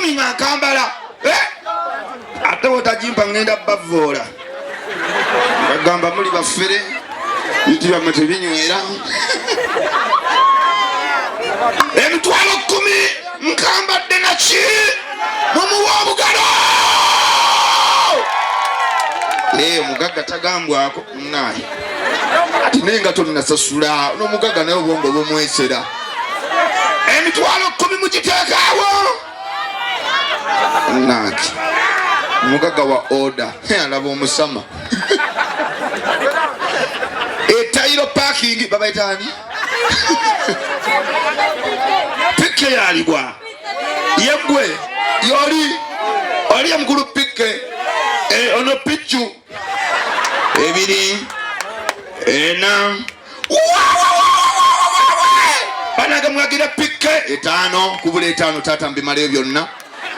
Kumi nga nkambala, eh? Ate wotagimpa ngenda bavvoola, bagamba muli bafere, bintu byammwe tebinywera. 100,000 nkambadde naki? Mumuwa obugalo. Omugagga tagambwako naye ati naye nga tolinasasula n'omugagga, naye obwongo bumwesera. 100,000 mugiteekaawo nange omugagga wa order alaba omusama. Etayiro parking babaitaani pikke yaligwa yeggwe yoli oli emukulu pikke. Ono piccu ebiri ena banange, mwagire pikke etaano kubula etaano. Taata, mbimaleyo byonna.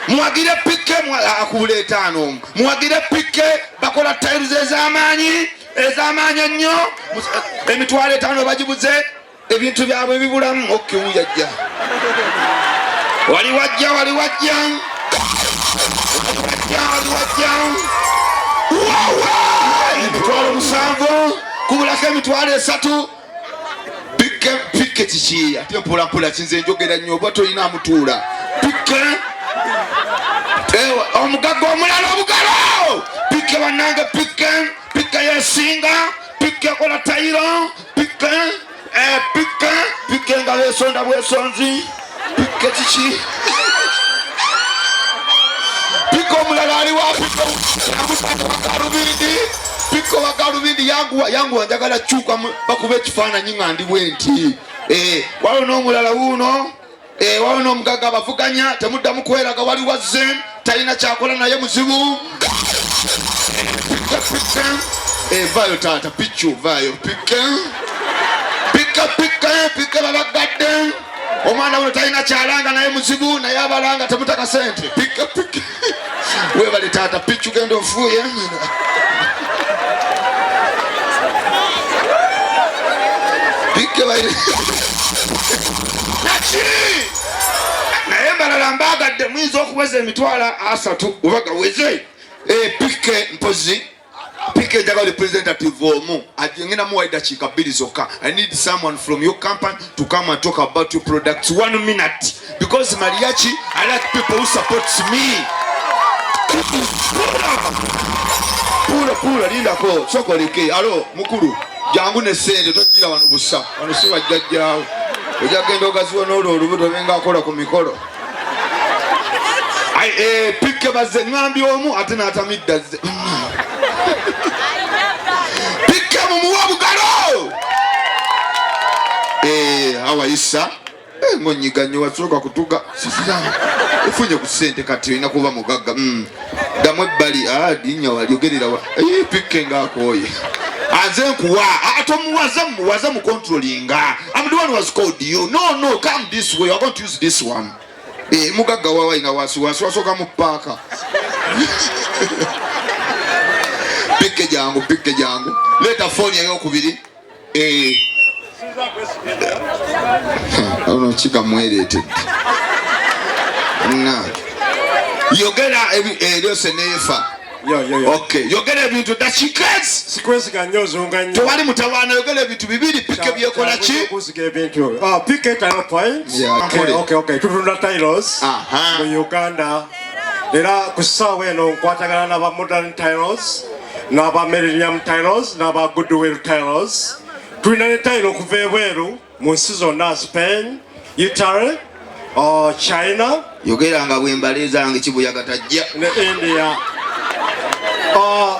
Mwagire pikke kubula etaano. Mwagire pikke, bakola tiles ez'amaanyi, ez'amaanyi ennyo. 50,000 bagibuze, ebintu byabwe bibulamu. Okay, wuyajja, wali wajja, wali wajja, wali wajja. 70,000 kubulako 30,000. Pikke, pikke kiki ate? Mpolampola, kinze njogera nnyo oba tolina amutuula. Pikke, omugagga omulala, obugalo. Pikke bannange, pikke, pikke yesinga, pikke ekola tayiro, pikke, pikke, pikke nga besonda bwesonzi. Pikke kiki? Pikke omulala aliwa? Pikke wagalubindi, pikke wagalubindi, yanguwa, yanguwa, njagala kyuka bakuba ekifaananyi nga ndi bwe nti. Waliwo n'omulala wuuno. Waliwo n'omugagga abavuganya, temuddamu kweraga. Wali wazze talina kyakola naye muzibu. Pikke, pikke. Vaayo taata piccu, vaayo pikke, pikke, pikke, pikke babagadde. Omwana wuno talina kyalanga naye muzibu, naye abalanga temutaka sente. Pikke, pikke, webale taata piccu, genda ofuuye. Pikke naki naye mbalala mbagadde, muyinza okuweza 30,000 oba gaweze. Pikke mpozi pike, njagala representative omu ngenda muwa eddakiika 2 zokka. I need someone from your company to come and talk about your products one minute, because mariachi, I like people who supports me. Pula pula, lindako, sokoleke. Alo mukulu, jangu ne sente, tojjira wano busa, wano si wajjajjaawo. Ojja genda ogaziwa n'olwo olubuto benga akola ku mikolo. Pikke bazze ŋŋambye omu ate n'atamidde azze. Pikke mumuwa obugalo. Awayisa ng'onyiga nnyo, wasooka kutuga sisira ofunye ku ssente, kati olina kuba mugagga. Ddamu ebbali dinnya walyogerera wa. Pikke ng'akooye aze nkuwa. Tomuwaza, muwaza mu controllinga. I'm the one who has called you. No, no, come this way. I'm going to use this one. Mugagga wawaina wasi wasi wasooka mu paaka. Pikke jangu, pikke jangu, leeta fooni eyokubiri. Ono kikamwereetedde nange yogera eryose neefa. Yo, yo, yo. Okay, yogera ebintu dakiika ezi. Sikwesiga nnyo, ozunga nnyo. Tewali mutawaana, yogera ebintu bibiri. Pike byekola ki? Okusiga ebintu. Ah, PK Tile Point. Yeah, Okay, nkole. okay. Tutunda tiles mu Uganda. Era ku ssaawa eno nkwatagana n'aba Modern Tiles, n'aba Millennium Tiles, n'aba Goodwill Tiles. Tulina ne tile okuva ebweru mu nsi zonna: Spain, Italy, China Yogera nga bwembala ezange kibuyaga tajja. ne India.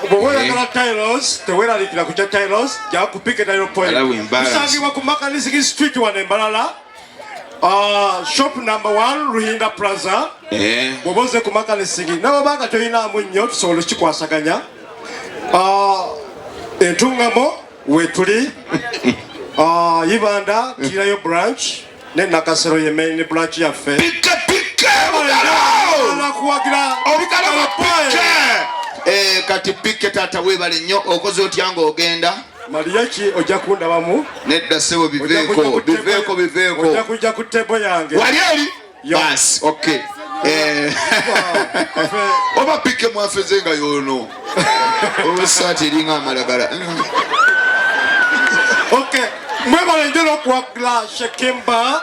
Bw'oba oyagala tiles, teweeraliikira ku kya tiles, jja ku PK Tile Point. Ala bwembala. Tusangibwa ku Makanisiki Street wano e Mbarara. Shop number 1, Ruhinda Plaza. Bw'oba ozze ku Makanisiki, nababa toyinaamu nnyo, tusobola okukikwasaganya. Entungamo wetuli, Ibanda tulinayo branch, ne Nakasero ye main branch yaffe. Pike, pike obugalo. Kuwagira Obugalo bwa pike. Kati pike taata weebale nnyo, okoze otya ng'ogenda? Mariaki, ojja kundabamu. Nedda ssebo, biveeko, biveeko, biveeko. Ojja kujja ku table yange. Wali eri. Yo. Basi, okay. Eh. Oba pike mwafeze nga yono olwesaati eringa amalagala. Okay, mwebale njera okuwagira Shekimba,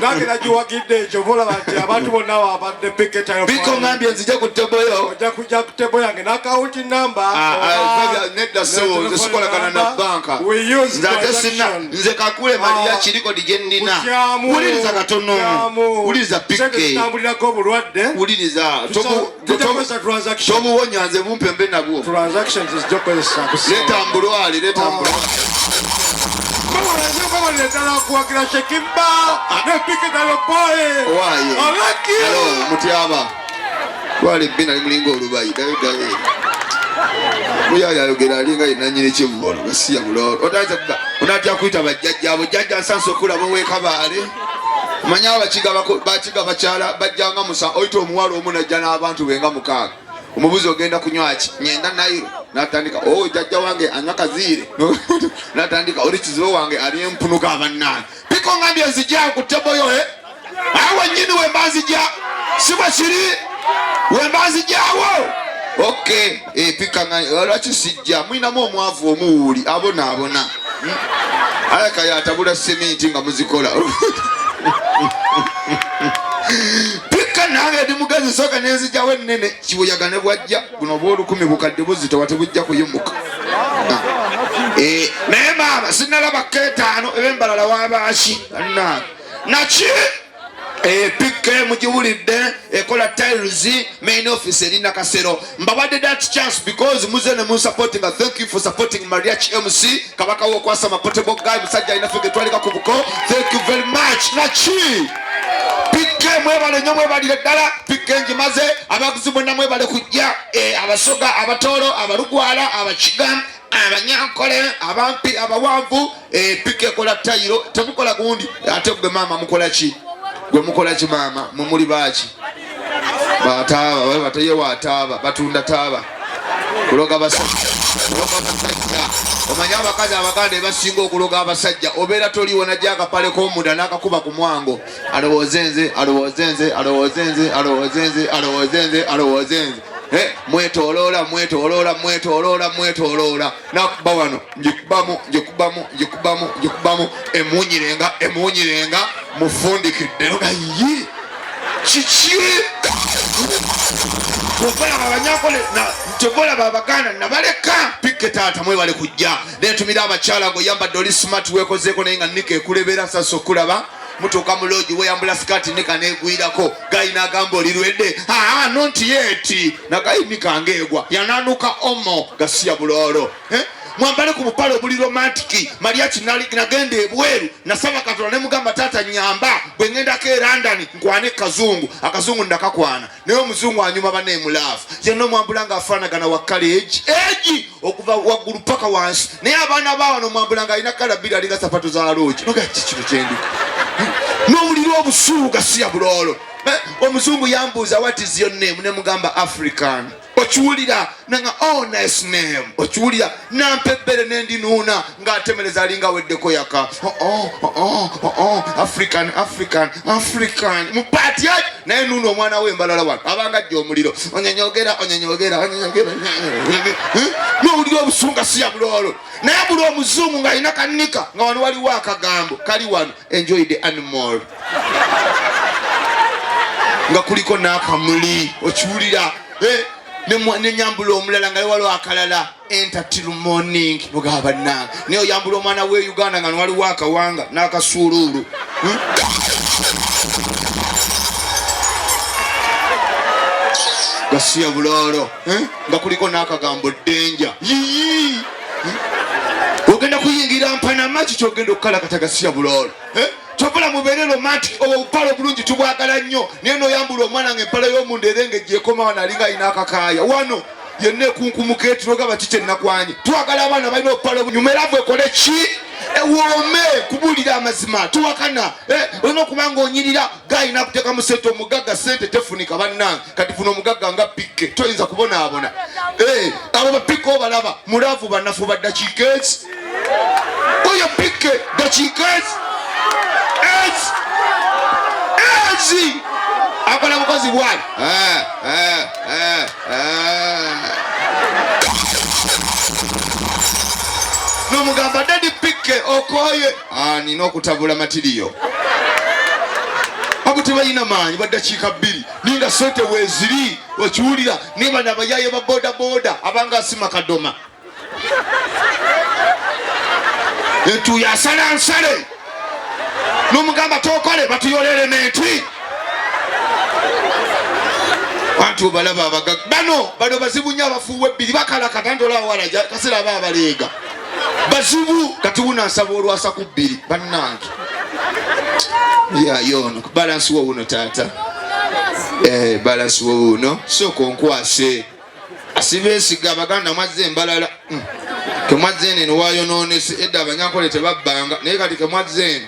nange nagiwagidde ekyo bolaba nti abantu bonna babadde pike. Biko ngambye nzija ku teboyo. Ojja kujja ku tebo yange n'akawunti namba. Ah, ah, nedda ssebo, nze sikolagana na banka, nze ate sina, nze kakule Maria kiriko gye nnina. Wuliriza katono, wuliriza pike. Zitambulirako obulwadde. Wuliriza, tobuwonya, nze bumpembe nabwo. Leeta mbulwale, leeta mbulwale. Ddala okuwagira Shekimba ne Pike Taloboy. Owaaye. Alaki. Mutyaba twala ebbina limulinga olubayi dayo muyali ayogera alinga yenanyini kivolo gasiya bulolo otandise kuga onatya kuyita bajjajjaabo. Jjajja, nsansa okulaba owekabaale. Omanye abakiga bakiga bakyala bajjanga musa oyita omuwala omu najja n'abantu be nga 6. Omubuzi ogenda kunywaki? Nyenda nairo. Natandika, o oh, jjajja wange anywa kaziire. Natandika oli kizibu wange ali empunuka abannange. Piko ngambye nzija ku teboyo eh? Awo nyini wemba nzija, si bwe kiri, wemba nzijawo. Okay, eh, pika nga lwaki sijja? Mwinamu omwavu omuwuuli abonaabona. Alaka yatabula seminti nga muzikola. Pika nange ndi mugazi, soka nenzijjawo ennene kibuyaga ne bwajja buno obwolukumi bukadde buzitowa tebujja kuyimuka. Eh, naye maama sinalaba keetaano ebembalala wabaaki naki. Pike mugiwulidde ekola tiles, main office eri Nakasero. Mbawadde that chance because muze ne munsupportinga. Thank you for supporting Mariachi MC Kabaka wokwasama portable guy, musajja alina fege twalika ku buko. Thank you very much. Naki Pike mwebale nnyo, mwebalire ddala. Pike ngimaze. Abaguzi mwenna mwebale kujja. Eh, Abasoga, Abatoolo, Abalugwala, Abakiga, Abanyankole, abampi, abawanvu. Eh, Pike ekola tayiro, temukola gundi. Ate gwe maama mukola ki? Gwe mukola ki maama? Mumuli baaki? Bataaba batayewa ataaba batunda taaba kuloga basajja, kuloga basajja. Omanye abakazi Abaganda ebasinga okuloga abasajja. Obeera toliwo, najja akapale k'omunda n'akakuba ku mwango, alowooze nze, alowooze nze, alowooze nze, alowooze nze, alowooze nze, alowooze nze. Eh, mwetoloola, mwetoloola, mwetoloola, mwetoloola, nakuba wano, njikubamu, njikubamu, njikubamu, njikubamu, emuwunyirenga, emuwunyirenga, mufundikidde nga yi kiki. Obalaba Abanyankole, tebolaba Abaganda nabaleka. Pike taata mwebale kujja. Nentumira abakyala ngaoyambadde oli smart, wekozeeko naye nga nika ekulebera sasa okulaba mutuuka mu lodge, weyambula sikaati, nika negwirako gayina agamba olirwedde. Aa, not yet. Nagayi nika ngeegwa yananuka omo gasiya buloolo. Eh? Mwambale ku bupale obuli romantic. Mariachi nagenda ebweru, nasaba Katonda nemugamba, taata nyamba bwe ngendako e London nkwane kazungu. Akazungu ndakakwana, naye omuzungu anyuma banemulaavu yenna omwambula nga afaanagana wa kale egi egi okuva waggulu paka wansi. Naye abaana bawano omwambula nga alina kala bbiri, alinga sapatu za loogi. Noga ki kino kyendiko n'owulira obusuulu gasiya buloolo. Eh, omuzungu yambuuza, "What is your name?" Nemugamba, "African." Okiwulira nanga, "Oh, nice name." Okiwulira nampa ebbere nendinuuna ng'atemereza alinga aweddeko yaka. Oh, African, African, African mupati naye nuuna omwana we embalala wano abanga ajja omuliro onyonyogera, onyonyogera, onyonyogera, nowulira obusunga siya buloolo. Naye buli omuzungu ng'alina kanika nga wano waliwo akagambo kali wano, "Enjoy the animal," nga kuliko n'akamuli. Okiwulira. Eh, nenyambula omulala nga waliwo akalala, "Enter till morning." Mugaba bannange, naye oyambula omwana we Uganda nga waliwo akawanga n'akasuuluulu. Gasiya buloolo. Eh? Nga kuliko n'akagambo "danger". Yiyi. Ogenda kuyingira mpanama ki kyogenda okukalakata? Gasiya buloolo. Eh? Kyovula mubeere romantic. Obwo obupale obulungi tubwagala nnyo, naye noyambula omwana nga empala y'omunda erengejja ekoma wano, alinga alina akakaaya wano yenna ekunkumuka eti nogaba ki kyenakwanye. Twagala abaana balina obupale obunyuma era bwekole ki ewoome kubuulira amazima tuwakana. Eh, olina okuba nga onyirira gayina kuteekamu sente. Omugagga sente tefunika bannange. Kati funa omugagga nga Pikke, toyinza kubonaabona. Eh, abo bapike obalaba mulavu banafu baddakiika ezi. Oyo Pikke dakiika ezi ezi ezi. Akola bukozi bwali nomugamba dadi pikke okoye ah, nina okutabula matiriyo abo tebalina maanyi baddakiika bbiri ninga sente weeziri okiwulira naye bano abayaye ba bodaboda abanga asima kadoma entuuyo asala nsale nomugamba tokole batuyola elementi anti obalaba abagaga bano bano bazibu nnyo abafuuwa ebbiri bakalakata nti olaba walaja kaseera aba abaleega bazibu kati wuna nsaba olwasa ku bbiri bannange yayo ono balansi wo wuno taata eh, balansi wo wuno sooka onkwase Sibeesiga abaganda mwazze embalala hmm. Kemwazze eno eno wayonoonese edda abanyankole tebabbanga naye kati kemwazze eno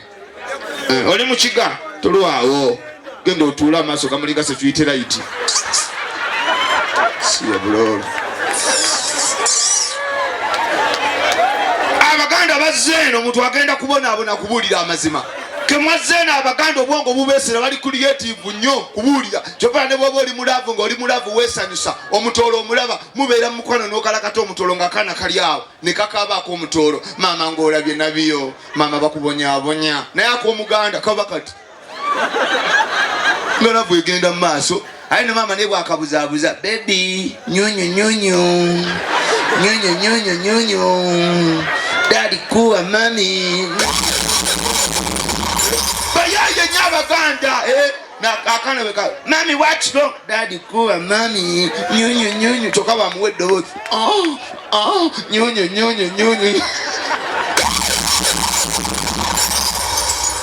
eh, oli mukiga tolwawo genda otuule amaaso gamulinga security light siya buloolo abaganda bazze eno omuntu agenda kubonaabona kubuulira amazima kemwazze eno abaganda obwongo bubeesera bali creative nnyo kubuulira kyova ne bwoba oli mulaavu ng'oli mulaavu weesanyusa omutoolo omulaba mubeera mu mukwano n'okalakata omutoolo nga akaana kali awo ne kakaabaako omutoolo maama ng'olabye nabiyo maama bakubonyabonya naye ak'omuganda kaba kati nga laavu egenda mu maaso aye ne maama naye bwakabuzabuza bebi nyunyu nyunyu nyunyu nyunyu nyunyu dadi kuwa mami bayaye nyo abaganda eh? akana beka mami what's wrong dadi kuwa mami nyunyu nyunyu kyokka bamuwa eddoboozi oh, oh, nyunyu nyunyu nyunyu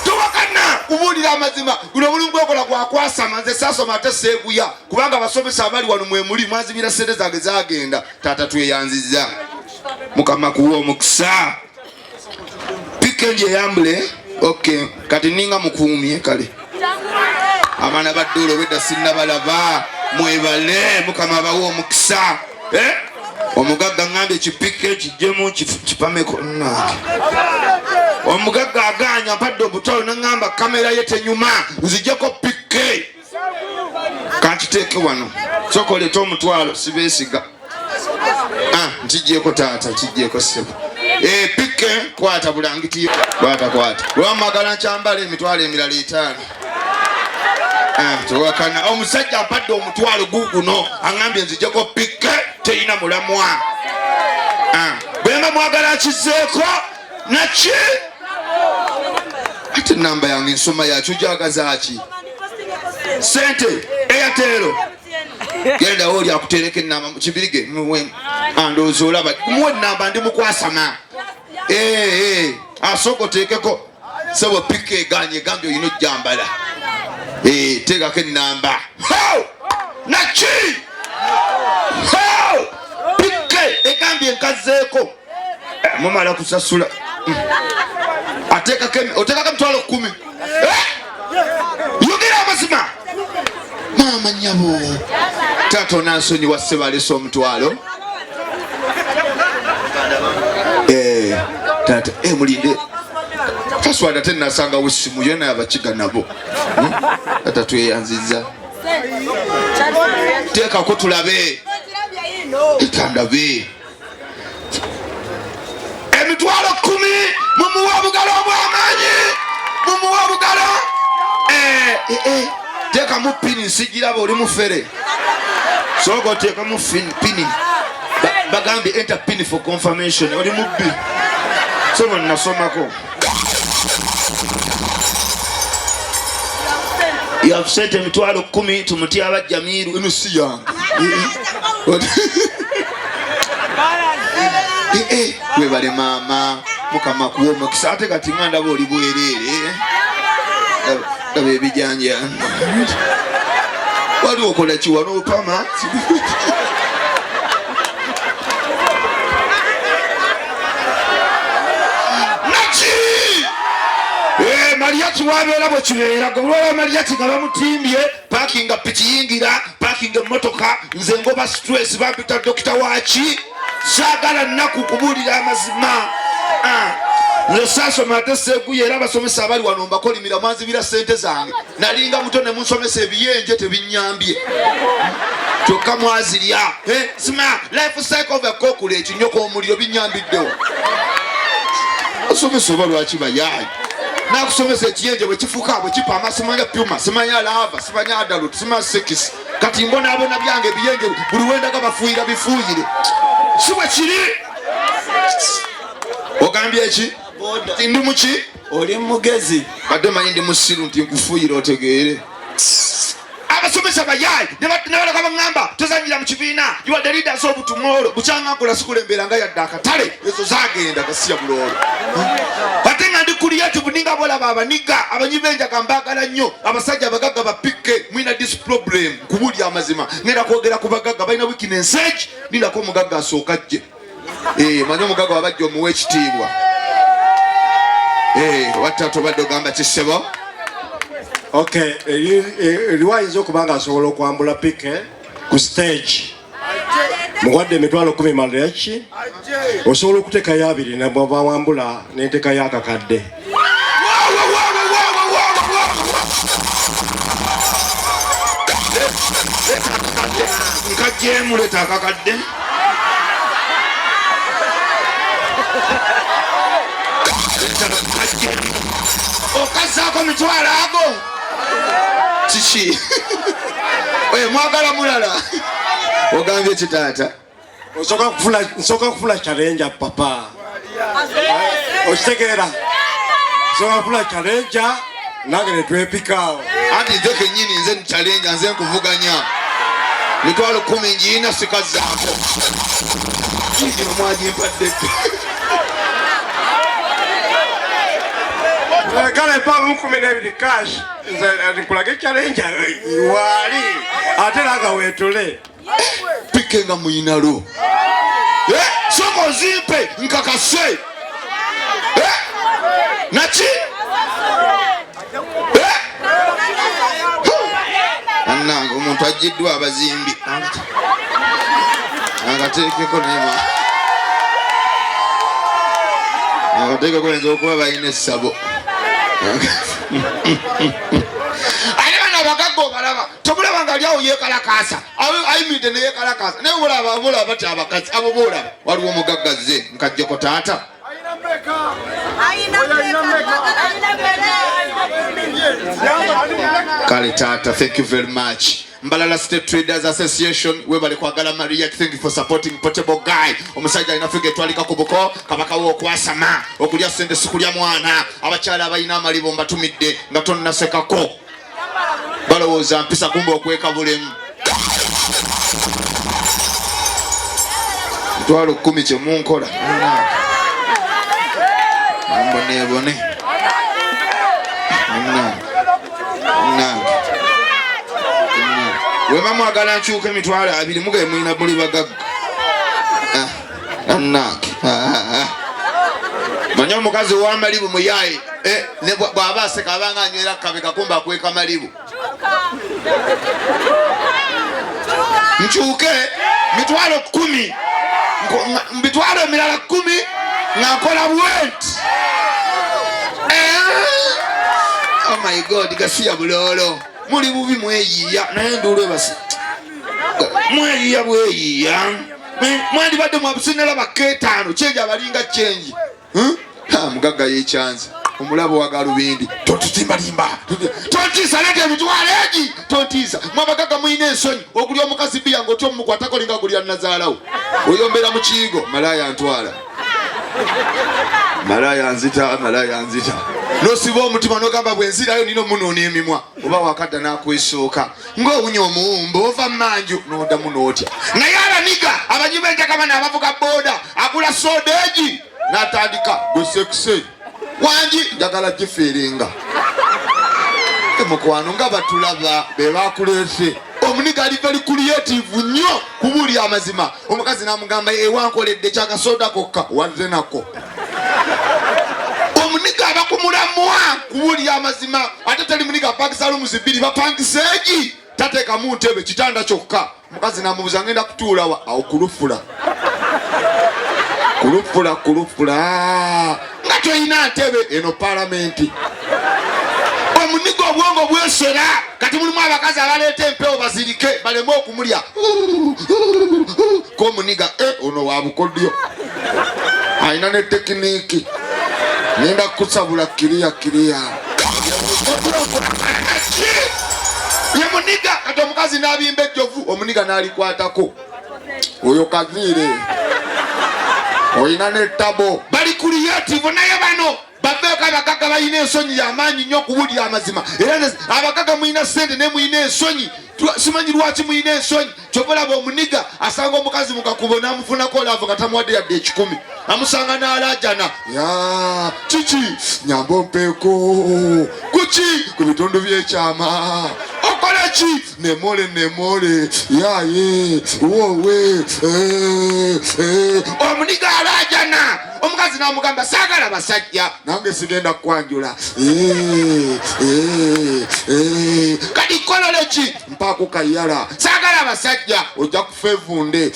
towakana kubuulira amazima guno omulimu gwokola gwakwasama nze sasoma ate seeguya kubanga abasomesa abali wano mwemuli mwazibira sente zange zagenda taata tweyanziza mukama kuwa omukisa pikenji eyambule ok kati ninga mukuumye kale abaana ba ddoolo obwedda sinnabalaba mwebale mukama abawe omukisa eh? Omugagga ngambye kipike kijjemu kipameko nange omugagga aganya mpadde obutwalo nangamba kamera ye tenyuma nzijeko pike kankiteeke wano soka oleete omutwalo sibeesiga ah, nkijjeko taata nkijjeko ssebo eh, pike kwata bulangiti kwata kwata lwamagala nkyambala emitwalo emirala etaano ah, tewakana omusajja ampadde omutwalo guguno aŋambye nzijeko pike terina mulamwa ah, bwemba mwagala nkizeeko naki ate namba yange ensoma yakyo gyagazaki sente eyatero genda oli akutereka enamba kibirige andowooza olaba muwe enamba ndi mukwasama eh, eh, asooka oteekeko sebo pika eganye egambye olina ojjambala eh, teekako enamba naki pika egambye enkazeeko mumala kusasula hmm. oteekako emitwalo kumi eh! yogera amazima maama nyabo taata onansonyiwa sebalesa omutwalo eh, taata eh, mulinde taswada tenasangawo essimu yo naye abakiga nabo hmm? taata tweyanziza teekako tulabe ekandabe emitwalo kumi mumuwa obugalo obwamaanyi mumuwa obugalo eh, eh, eh. teekamu pini nsigiraba oli mufere sooka oteekamu pini bagambye enter pini for confirmation oli mubbi sono nasomako yafusente emitwalo kumi tumutyaba jamiru eno si yange eh, eh, webale maama mukama kuwa omukisa ate kati nga ndaba oli bwereere ndaba ebijanja wali okola kiwa nopama Eh, mariachi wabeera bwe kibeera gweolaba mariachi nga bamutimbye pakinga piki yingira pakinga emmotoka nze ngoba stress bampita dokita waki saagala nnaku kubuulira amazima ah. Nze saasoma ate seeguye era abasomesa abali wano mbakolimira mwanzibira ssente zange. Nalinga muto ne munsomesa ebiyenje tebinyambye. Kyokka mwazirya. Eh, sima life cycle of a cockroach ekinyoka omuliro binyambiddewo. Osomesa oba lwaki bayaayi? Nakusomesa ekiyenje bwe kifuka bwe kipama simanya puma simanya lava simanya adult simanya six kati mbonaabona byange ebiyenje buli wendaga bafuuyira bifuuyire si bwe kiri. Ogambye ki? Ndi muki? Oli mugezi. Badde manyi ndi musiru nti nkufuuyira otegeere. Abasomesa bayayi nebaleka baŋŋamba tozanyira mu kibiina, you are the leaders of tomorrow. Bukyanga nkola sikulembera nga yadde akatale ezo zagenda gasiya buloolo. Ate nga ndi creative ninga bolaba abaniga abanyi b'enjaga mbaagala nnyo abasajja abagagga ba PK mwina this problem nkubuulira amazima ngenda kwogera ku bagagga balina weakness egi nindako omugagga asooka ajje. Manyi omugagga wabajja omuwa ekitiibwa. Watta tobadde ogamba kisebo. Okay, eriwo ayinza okuba nga asobola okwambula PK ku stage. Muwadde emitwalo 10 maleki osobola okuteekayo 2 nabwawambula n'enteekayo akakadde. Nkajjeemu leeta akakadde. Okazzaako mitwalo ago kiki? Mwagala mulala ogambye ki taata? Nsooka kufuna challenge papa. Okitegeera? Nsooka kufuna challenge nange ne twepikaawo. Anti nze kennyini nze challenge nze nkuvuganya. Mitwalo 10 ngiina sikazzaako. Gino mwagimpadde. Kale mpa mu 12 cash. Nze nkulage challenge waali ate nanga weetule. Pike nga muyinalo. Sooka ozimpe nkakase. Naki? Annange omuntu ajjiddwa abazimbi. Akateekeko nema. Akateekeko oyinza okuba balina essabo. Ate bano abagagga obalaba, tomulaba nga ali awo yeekalakaasa. Ayimiridde ne yeekalakaasa. Naye bolaba batya abakazi abo bolaba. Waliwo omugagga azze nkajjeko taata. Kale taata, thank you very much. Mbalala State Traders Association, webale kwagala Maria, thank you for supporting Portable Guy. Omusajja alina figure etwalika ku buko, kabaka we okwasama, okulya ssente si kulya mwana. Abakyala abalina amalibo mbatumidde nga tonnasekako. Balowooza mpisa kumbe okweka bulemu. Mitwalo 10 kye munkola. Mboneebone. Nange. Wema mwagala nkyuka emitwalo 20 mugaye mulina muli bagagga. Nange. Manya omukazi ow'amalibu muyaaye. Ne bw'aba aseka abanga anywera kabega kumba akweka malibu. Nkyuke mitwalo 10. Mitwalo emirala 10 nga nkola bwenti. Oh my God, gasiya buloolo. Muli bubi mweyiiya naye enduulu ebasi. Mweyiiya bweyiiya. Mwandibadde mwabusinalaba keetaano kyenji abalinga kyenji. Mugagga yeekyanze. Omulabo wa galubindi. Totutimbalimba. Tontiisa leeta emitwalo egi. Tontiisa. Mwe abagagga mulina ensonyi okulya omukazi bbiya ng'otya omukwatako olinga agulira nnazaalawo. Oyombera mu kiyigo, malaaya ntwala. Malaaya nzita, malaaya nzita. N'osiba omutima n'ogamba bwe nzirayo nina omunuuna emimwa. Oba wakadda n'akwesooka. Ng'owunya omuwumbo ova mmanju n'oddamu n'otya. Naye abaniga abanywi b'enjaga bano abavuga booda agula soda egi n'atandika gwe sekise. Wangi njagala gifiiringa. Mukwano nga batulaba be bakuleese. Omuniga ali very creative nnyo kubuulira amazima. Omukazi n'amugamba ewankoledde kyakasoda kokka wazze nako. Omuniga aba ku mulamwa kubuulira amazima. Ate tali muniga apangisa rooms 2 bapangisa egi tateekamu ntebe kitanda kyokka. Omukazi n'amubuuza ngenda kutuula wa? Awo kulufula. Kulufula, kulufula. Nga Toyina ntebe eno palamenti. Omuniga obwongo bwesera. Kati mulimu abakazi abaleeta empewo bazirike baleme okumulya komuniga. Ono wa bukodyo, alina ne tekiniki. Ngenda kukusabula kiriya kiriya ye muniga. Kati omukazi n'abimba ejjovu, omuniga n'alikwatako. Oyo kaviire olina ne tabo bali creative, naye bano baveeko. Abagagga balina ensonyi yamaanyi nnyo okuwulira amazima. Era abagagga mulina sente naye mulina ensonyi. Simanyi lwaki mulina ensonyi. Kyova olaba omuniga asanga omukazi mukakubo n'amufunako love nga tamuwadde yadde 100, amusanga n'alaajana, ya kiki, nyamba ompeeko kuki ku bitundu by'ekyama, okola ki, nemole nemole yaye wowe. Omuniga alaajana, omukazi n'amugamba, "Saagala basajja, nange sigenda kukwanjula." Kati kolole ki, mpaako kayala, saagala basajja, ojja kufa evunde.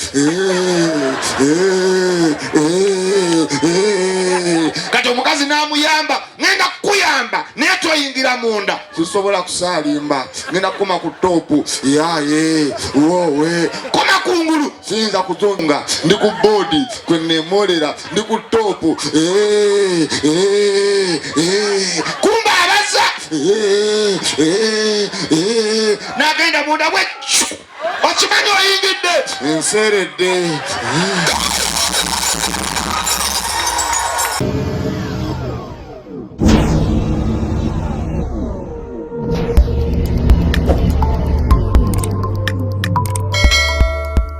Kati omukazi n'amuyamba, "Ngenda kukuyamba naye toyingira munda, sisobola kusaalimba, ngenda kukoma ku top, yaye wowe, koma kungulu, siyinza kuzunga, ndi ku boodi kwenemolera, ndi ku top." Kumba abaza. N'agenda munda bwe, okimanyi oyingidde enseredde.